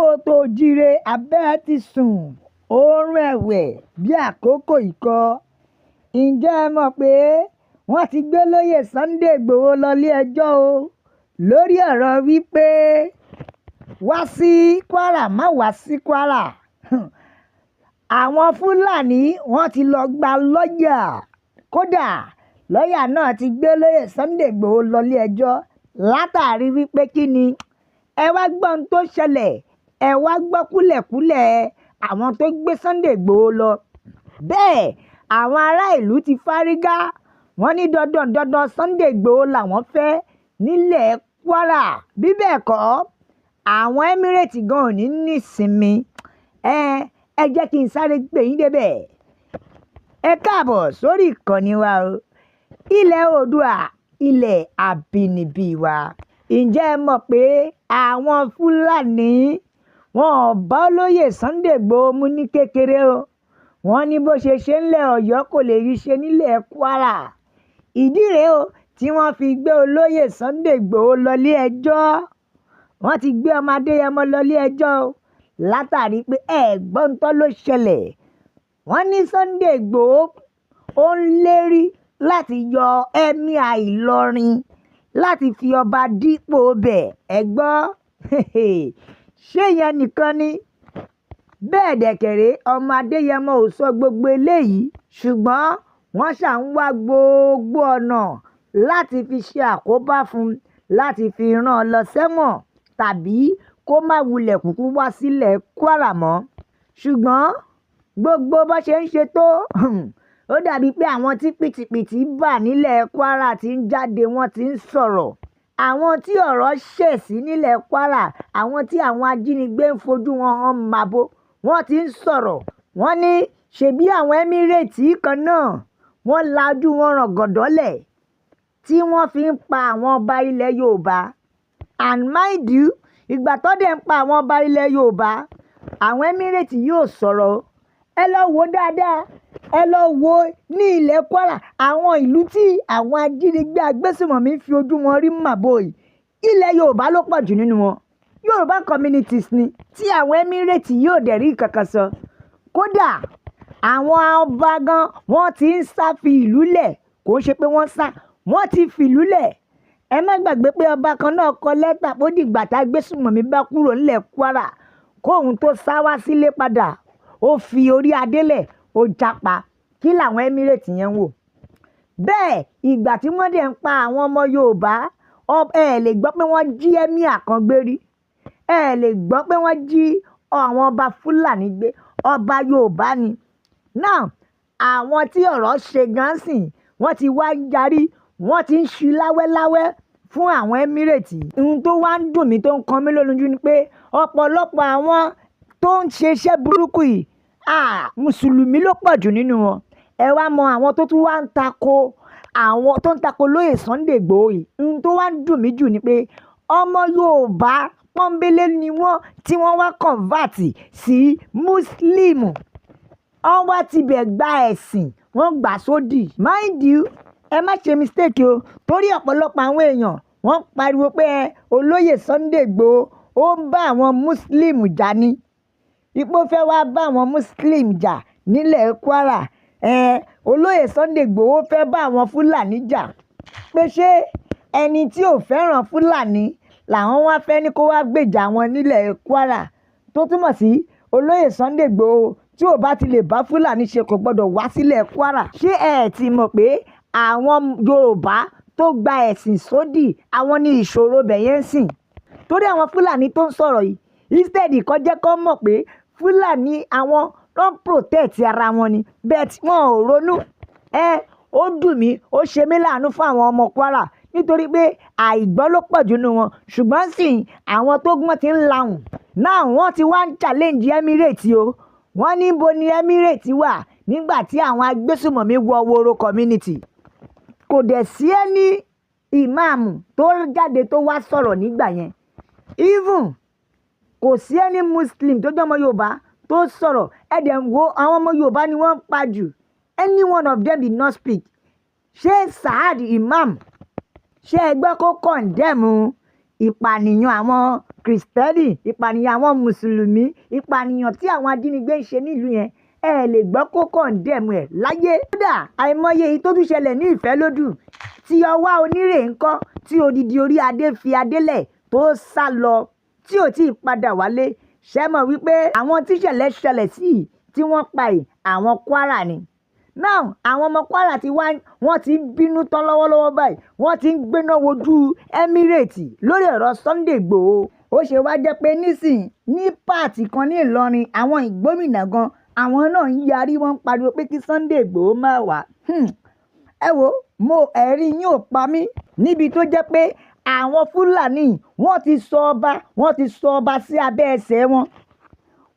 Kóòtù òjíire abẹ́ ti sùn oorun ẹ̀wẹ̀ bíi àkókò ikọ̀. Ǹjẹ́ ẹ mọ̀ pé wọ́n ti gbé lóye Sunday Igboho lọ ilé-ẹjọ́ o lórí ọ̀rọ̀ wípé wá sí Kwara, má wá sí Kwara. Àwọn Fúlàní wọ́n ti lọ́ọ́ gba lọ́ọ̀yà. Kódà lọ́ọ̀yà náà ti gbé lóye Sunday Igboho lọ ilé-ẹjọ́ látàrí wípé kí ni? Ẹ wá gbọ́ ohun tó ṣẹlẹ̀, ẹ wá gbọ́ kúlẹ̀kúlẹ̀ àwọn tó gbé Sunday Igboho lọ. Bẹ́ẹ̀ àwọn ará ìlú ti fárígá, wọ́n ní dandan dandan Sunday Igboho làwọn fẹ́ nílẹ̀ Kwara, bí bẹ́ẹ̀ kọ́ àwọn Emirate gan ò ní nísinmi. Ẹ jẹ́ kí n sáré gbé yín débẹ̀. Ẹ káàbọ̀ sórí ìkànnì wa o, ilẹ̀ Oòduà, ilẹ̀ àbínibí wa. Ǹjẹ́ ẹ mọ̀ pé àwọn Fúlàní wọn ò bá olóyè Sunday Igboho mú ní kékeré o? Wọ́n ní bó ṣe ṣe ńlẹ̀ Ọ̀yọ́ kò lè rí ṣe nílẹ̀ Kwara. Ìdí rèé o tí wọ́n fi gbé olóyè Sunday Igboho lọ ilé-ẹjọ́. Wọ́n ti gbé ọmọ Adéyẹmọ lọ ilé-ẹjọ́ o látàrí pé ẹ̀gbọ́n tó ló ṣẹlẹ̀. Wọ́n ní Sunday Igboho ó ń lérí láti yọ Emir Ìlọrin, láti fi ọba dípò bẹ̀. Ẹ gbọ́, ṣé ìyẹn nìkan ni? Bẹ́ẹ̀ dẹ̀kẹ̀rẹ́, ọmọ Adéyẹmọ ò sọ gbogbo eléyìí, ṣùgbọ́n wọ́n ṣà ń wá gbogbo ọ̀nà láti fi ṣe àkóbá fún un, láti fi rán an lọ sẹ́wọ̀n tàbí kó má wulẹ̀ kúkú wá sílẹ̀ Kwara mọ́. Ṣùgbọ́n gbogbo bó ṣe ń ṣe tó, ó dàbí pé àwọn tí pìtìpìtì bà nílẹ̀ Kwara ti ń jáde, wọ́n ti ń sọ̀rọ̀. Àwọn tí ọ̀rọ̀ ṣẹ̀ sí nílẹ̀ Kwara, àwọn tí àwọn ajínigbé ń fojú wọn hàn màbo, wọ́n ti ń sọ̀rọ̀. Wọ́n ní ṣebí àwọn Emirate kan náà wọ́n lajú wọn rọ̀gọ̀dọ́lẹ̀ tí wọ́n fi ń pa àwọn ọba ilẹ̀ Yorùbá. And mind you, ìgbà tó dẹ̀ ń pa àwọn ọba ilẹ̀ Yorùbá, àwọn Emirate yóò sọ̀rọ̀. Ẹ lọ wo dáadáa, ẹ lọ wo ní ilẹ̀ Kwara, àwọn ìlú tí àwọn ajínigbé agbésùmọ̀mí fi ojú wọn rí màbo yìí, ilẹ̀ Yorùbá ló pọ̀ jù nínú wọn. Yorùbá communities ni tí àwọn Emirate yóò dẹ̀ rí kankan sọ. Kódà àwọn ọba gan wọ́n ti ń sá fi ìlú lẹ̀. Kò ń ṣe pé wọ́n sá, wọ́n ti fìlú lẹ̀. Ẹ má gbàgbé pé ọba kan náà kọ lẹ́tà pé ó dìgbà tá agbésùmọ̀mí bá kúrò nílẹ̀ Kwara kóun tó sá wá sílé padà. Ó fi orí adé lẹ̀, ó jápa. Kí làwọn Emirate yẹn ń wò? Bẹ́ẹ̀ ìgbà tí wọ́n dẹ̀ ń pa àwọn ọmọ Yorùbá, ẹ lè gbọ́ pé wọ́n jí emir kan gbé rí. Ẹ lè gbọ́ pé wọ́n jí àwọn ọba Fúlàní gbé. Ọba Yorùbá ni. Now, àwọn tí ọ̀rọ̀ ṣe gan sìn, wọ́n ti wá ń yarí, wọ́n ti ń ṣí láwẹ́láwẹ́ fún àwọn Emirate. Ohun tó wá ń dùn mí, tó ń kan mí lójú ni pé ọ̀pọ̀lọpọ̀ àwọn tó ń ṣe iṣẹ́ burúkú yìí, ah, Mùsùlùmí ló pọ̀ jù nínú wọn. Ẹ wá mọ àwọn tó tún wá ń tako, àwọn tó ń tako lóyè Sunday Igboho yìí. Ohun tó wá ń dùn mí jù ni pé ọmọ Yorùbá pọ́nbélé ni wọ́n tí wọ́n wá convert sí Muslim. Wọ́n wá tibẹ̀ gba ẹ̀sìn, wọ́n gbà sódì. Mind you, ẹ má ṣe mistake o, torí ọ̀pọ̀lọpọ̀ àwọn èèyàn wọ́n pariwo pé ẹ olóyè Sunday Igboho ó ń bá àwọn Muslim jà ní ipò, fẹ́ wá bá àwọn Muslim jà nílẹ̀ Kwara. Ẹ olóyè Sunday Igboho fẹ́ bá àwọn Fúlàní jà, pé ṣé ẹni tí ò fẹ́ràn Fúlàní làwọn wá fẹ́ ní kó wá gbèjà wọn nílẹ̀ Kwara? Tó túmọ̀ sí olóyè Sunday Igboho tí ò bá ti lè bá Fúlàní ṣe kò gbọ́dọ̀ wá sílẹ̀ Kwara. Ṣé ẹ ti mọ̀ pé àwọn Yorùbá tó gba ẹ̀sìn sódì, àwọn ní ìṣòro bẹ̀yẹn sìn? Torí àwọn Fúlàní tó ń sọ̀rọ̀ yìí, instead kó jẹ́ kó mọ̀ pé Fúlàní àwọn ló ń protect ara wọn ni, but wọn ò ronú. Ẹ ó dùn mí, ó ṣe mí láàánú fún àwọn ọmọ Kwara nítorí pé àìgbọ́ ló pọ̀ jù nínú wọn. Ṣùgbọ́n sì àwọn tó gbọ́n ti ń lahùn náà, wọ́n ti wá ń challenge Emirate o. Wọ́n ní bo ni Emirate wà nígbà tí àwọn agbésùmọ̀mí wọ Woro community? Kò dẹ̀ sí ẹni ìmáàmù tó jáde tó wá sọ̀rọ̀ nígbà yẹn. Even kò sí ẹni Muslim tó jẹ́ ọmọ Yorùbá tó sọ̀rọ̀. Ẹ dẹ̀ ń wo àwọn ọmọ Yorùbá ni wọ́n ń pa jù, any one of them did not speak. Ṣé Saad Imam, ṣé ẹ gbọ́ kó condemn ìpànìyàn àwọn Kìrìsìtẹ́nì, ìpànìyàn àwọn Mùsùlùmí, ìpànìyàn tí àwọn ajínigbé ń ṣe nílùú yẹn, ẹ lè gbọ́ kó condemn ẹ̀ láyé. Kódà àìmọye èyí tó tún ṣẹlẹ̀ ní Ìfẹ́lódù, tí Ọwá Onírè ńkọ́, tí odidi orí adé fi adé lẹ̀ tó sá lọ tí ò tí ì padà wálé. Ṣé mọ̀ wípé àwọn tíṣẹ̀lẹ̀ ṣẹlẹ̀ sí yìí tí wọ́n pa yìí, àwọn Kwara ni. Now àwọn ọmọ Kwara ti wá, wọ́n ti ń bínú tán lọ́wọ́lọ́wọ́ báyìí, wọ́n ti ń gbéná wojú Emirate lórí ọ̀rọ̀ Sunday Igboho. Ó ṣe wá jẹ́ pé nísìnyí ní páàtì kan ní Ìlọrin, àwọn ìgbómìnà gan, àwọn náà ń yarí, wọ́n ń pariwo pé kí Sunday Igboho má wá. Ẹ wo, mo ẹ̀rí yín ò pa mí níbi tó jẹ́ pé àwọn Fúlàní wọ́n ti sọ ọba, wọ́n ti sọ ọba sí abẹ́ ẹsẹ̀ wọn.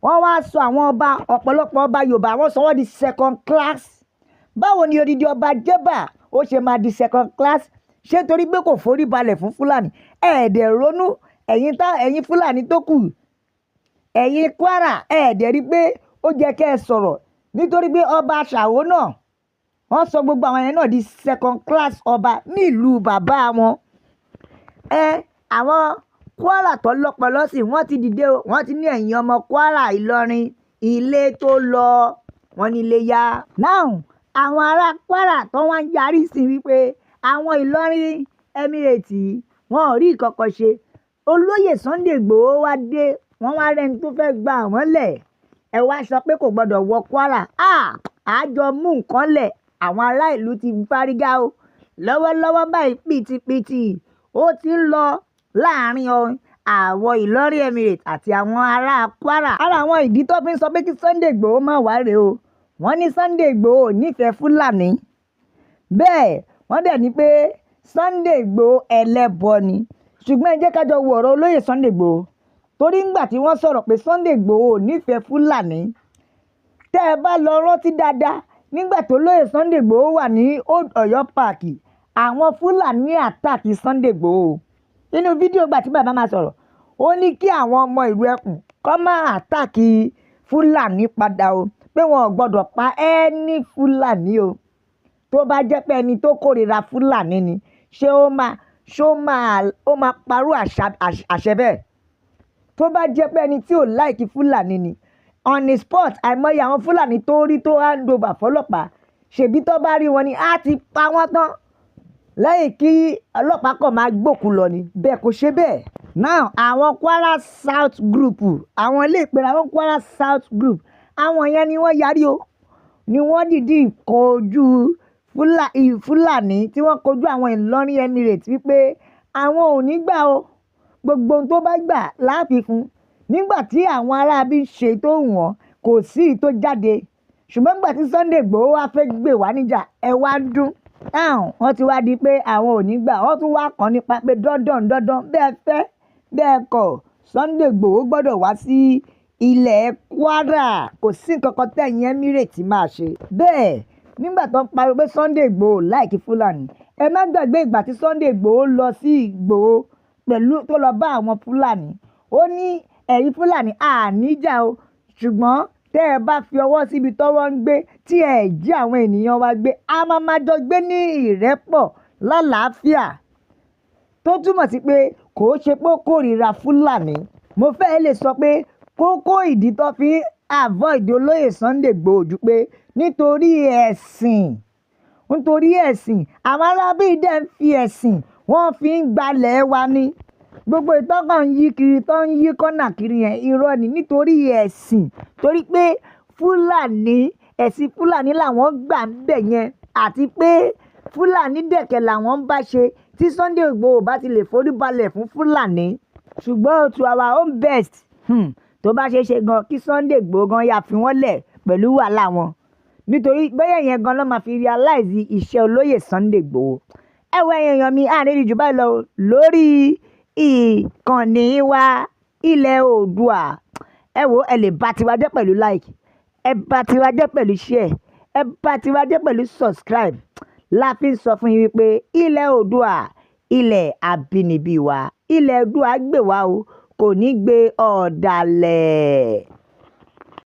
Wọ́n wá sọ àwọn ọba, ọ̀pọ̀lọpọ̀ ọba Yorùbá, wọ́n sọ wọ́n di second class. Báwo ni odidi ọba Jẹ́bà ó ṣe máa di second class? Ṣé torí pé kò forí balẹ̀ fún Fúlàní? Ẹ dẹ̀ ronú, ẹ̀yin tá, ẹ̀yin Fúlàní tó kù, ẹ̀yin Kwara, ẹ dẹ̀ rí pé ó jẹ́ kí ẹ sọ̀rọ̀ nítorí pé ọba Ṣàwó náà, wọ́n sọ gbogbo àwọn yẹn náà di second class ọba nílùú bàbá wọn. Ẹ àwọn Kwara tó lọ́pọlọ sí, wọ́n ti dìde o, wọ́n ti ní ẹ̀yin ọmọ Kwara Ìlọrin, ilé tó lọ, wọ́n ní ilé yá. Now àwọn ará Kwara tó wá ń yarí sí wípé àwọn Ìlọrin Emirate wọn ò rí ìkọ̀kọ̀ ṣe. Olóyè Sunday Igboho wá dé, wọ́n wá rẹ́ni tó fẹ́ gba àwọn lẹ̀. Ẹ wá sọ pé kò gbọdọ̀ wọ Kwara. Ah! Àjọ mú nǹkan lẹ̀, àwọn ará ìlú ti fárígá o. Lọ́wọ́lọ́wọ́ báyìí, pìtìpìtì ó ti ń lọ láàrin àwọn Ìlọrin Emirate àti àwọn ará Kwara. Ara àwọn ìdí tó fi ń sọ pé kí Sunday Igboho má wá rèé o. Wọ́n ní Sunday Igboho ò nífẹ̀ẹ́ Fúlàní. Bẹ́ẹ̀ wọ́n dẹ̀ ní pé Sunday Igboho ẹlẹ́bọ ni. Ṣùgbọ́n ẹ jẹ́ ká jọ wo ọ̀rọ̀ olóyè Sunday Igboho. Torí ńgbà tí wọ́n sọ̀rọ̀ pé Sunday Igboho ò nífẹ̀ẹ́ Fúlàní, tẹ́ ẹ bá lọ rántí dáadáa, nígbà tó olóyè Sunday Igboho wà ní Old Ọ̀yọ́ Park, àwọn Fúlàní attack Sunday Igboho. Nínú fídíò ìgbà tí bàbá máa sọ̀rọ̀, ó ní kí àwọn ọmọ ìlú ẹkùn kó máa attack Fúlàní padà o, pé wọn ò gbọdọ̀ pa any Fúlàní o. Tó bá jẹ́ pé ẹni tó kórìíra Fúlàní ni, ṣé ó máa, ṣé ó máa parú àṣẹ bẹ́ẹ̀? Tó bá jẹ́ pé ẹni tí ò like Fúlàní ni, on the spot, àìmọye àwọn Fúlàní tó rí tó hand over fọlọ́pàá, ṣèbí tó bá rí wọn ni, á ti pa wọ́n tán. Lẹ́yìn kí ọlọ́pàá kàn máa gbókùú lọ ni. Bẹ́ẹ̀ kò ṣe bẹ́ẹ̀. Now àwọn Kwara South Group, àwọn ilé ìpera àwọn Kwara South Group, àwọn yẹn ni wọ́n yarí o. Ni wọ́n dìdí kojú Fúlàní tí wọ́n kojú àwọn Ìlọrin Emirate wípé àwọn ò ní gbà o. Gbogbo ohun tó bá gbà láàfin fún. Nígbà tí àwọn ará bí ń ṣe tó wù wọ́n, kò sí ìyí tó jáde. Ṣùgbọ́n nígbà tí Sunday Igboho wá fẹ́ gbé wá níjà, ẹ wá ń dún. Now wọ́n ti wá di pé àwọn ò ní gbà. Wọ́n tún wá kàn nípa pé dandan dandan bẹ́ẹ̀ fẹ́ bẹ́ẹ̀ kọ̀, Sunday Igboho gbọdọ̀ wá sí ilẹ̀ Kwara. Kò sí nǹkan kan tẹ̀yìn Emirate máa ṣe. Bẹ́ẹ̀ nígbà tó ń pariwo pé Sunday Igboho like Fúlàní, ẹ má gbàgbé ìgbà tí Sunday Igboho lọ sí Ìgbòho pẹ̀lú tó lọ bá àwọn Fúlàní. Ó ní ẹ̀yin Fúlàní a ní jà o, ṣùgbọ́n tẹ́ ẹ bá fi ọwọ́ síbi tọ́wọ́ ń gbé tí ẹ jí àwọn ènìyàn wa gbé, a máa ma jọ gbé ní ìrẹ́pọ̀ lálàáfíà. Tó túmọ̀ sí pé kò ṣe pé ó kórìíra Fúlàní. Mo fẹ́ lè sọ pé kókó ìdí tó fi avoid olóyè Sunday Igboho ju pé nítorí ẹ̀sìn, nítorí ẹ̀sìn, àwọn arábí dẹ̀ ń fi ẹ̀sìn, wọ́n fi ń gbalẹ̀ wa ni. Gbogbo ìtàn kan ń yí kiri, tó ń yí kọ́nà kiri yẹn, irọ́ ni nítorí ẹ̀sìn. Torí pé Fúlàní, ẹ̀sìn Fúlàní làwọn gbà ń bẹ̀ yẹn, àti pé Fúlàní dẹ̀kẹ̀ làwọn ń bá ṣe tí Sunday Igboho bá ti lè forí balẹ̀ fún Fúlàní. Ṣùgbọ́n to our own best, tó bá ṣe é ṣe gan kí Sunday Igboho gan ya fi wọ́n lẹ̀ pẹ̀lú wàhálà wọn. Nítorí bóyá ìyẹn gan ló máa fi realize iṣẹ́ olóyè Sunday Igboho. Ẹ wo ẹ̀yin èèyàn mi, a ní rí ju báyìí lọ lórí ìkànnì wa ilẹ̀ Oòduà. Ẹ wo, ẹ lè bá tiwa jẹ́ pẹ̀lú like, ẹ bá tiwa jẹ́ pẹ̀lú share, ẹ bá tiwa jẹ́ pẹ̀lú subscribe. La fi ń sọ fún yín wípé ilẹ̀ Oòduà, ilẹ̀ abínibí wa, ilẹ̀ Oòduà gbè wá o, kò ní gbé ọ̀dàlẹ̀.